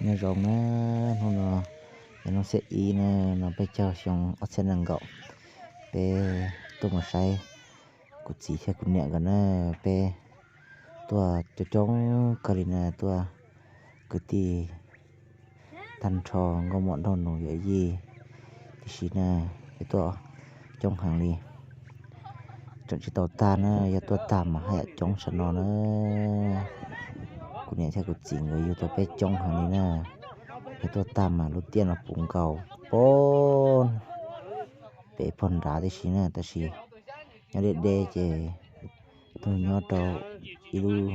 Nyob zoo na, hnub no yog hnub xiab ib na, no peb caug xyoo ob txhiab nees nkaum. Peb tuaj mus saib kuv txiv thiab kuv niam nkawd na. Peb tuaj coob coob kawg li na, tuaj kwv tij tag nrho, nkauj muam nraug nus yawm yij, tiam sis na peb tuaj coob heev li. Tseem tsis tau tag na, yog tuaj tag mas haj yam coob tshaj no na. Kuv niam thiab kuv txiv nkawd yug tau peb coob heev li na. Yog tuaj tag mas lub tiaj no puv nkaus pem pog nrad tib si na, tab sis nyob deb deb ces tuaj nyob rau ib lub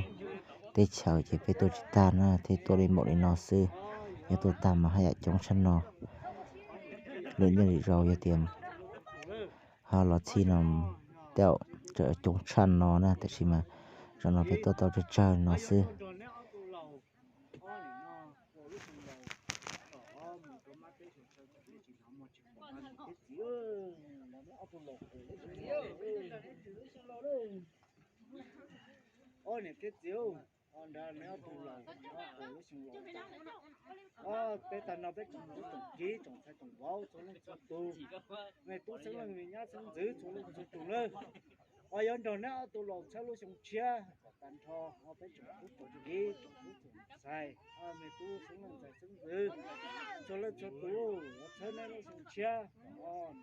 teb chaws ces peb tuaj tsis tag na, thiaj tuaj li npaum li no xwb. Yog tuaj tag mas haj yam coob tshaj no. Lwm niaj lwm zaus yog tias ho los txhij no tej zaum tseem coob tshaj no na, tab sis mas zaum no peb tuaj tau tsawg tsawg no xwb. Ob niam thiab txiv, nrad neb ob tug laus, ob tug lub xyoo laus. Peb tag no peb tsoom tub tsoom kiv tsoom ntxhais tsoom vauv txhua leej txhua tus, me tub xeeb leej me nyab xeeb ntxwv txhua leej txhua tus nawb. Os, yuav nrog neb ob tug laus txhawb lub xyoo tshiab kom tag nrho, os, peb tsoom tub tsoom kiv tsoom tub tsoom ntxhais, os, me tub xeeb leej ntxhais xeeb ntxwv txhua leej txhua tus, yuav txhawb neb lub xyoo tshiab, os,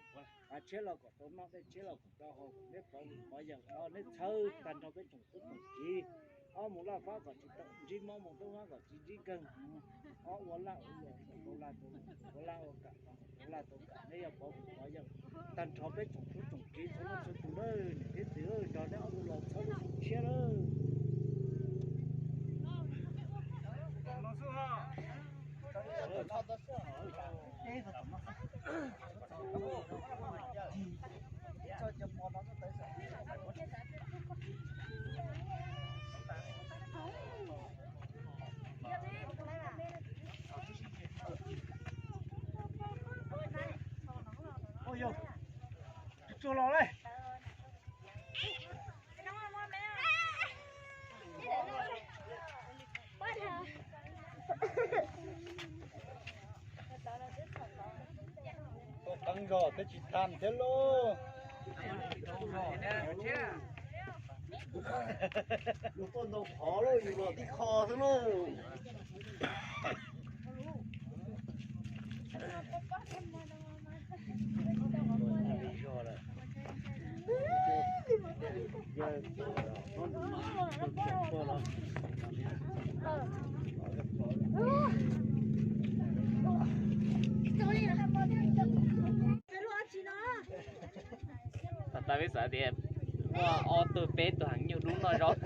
av tshiab los kom tau noj, dej tshiab los kom tau haus, neb pov pov yawm, os, neb txhawb tag nrho peb tsoom tub tsoom kiv, os, mus laj fab kom tsis tau ntsib mob, mus tub fab kom tsis ntsib nkeeg, os, ua laj ua luam kom tau laj tau luam, ua laj ua kam kom tau laj tau kam, neb yuav pov pov yawm tag nrho peb tsoom tub tsoom kiv txhua leej txhua tus nawb, niam thiab txiv, nrog neb ob tug laus txhawb lub xyoo tshiab nawb. Ua yog, tsuag los lawm. Tuaj qeeb zog twb tsis tag thiab lauj. Yus tuaj ntau qhov lauj, yus los tib qho xwb lauj. Tab sis peb xav tias muaj ob tug peb tug heev nyuj dub noj zaub.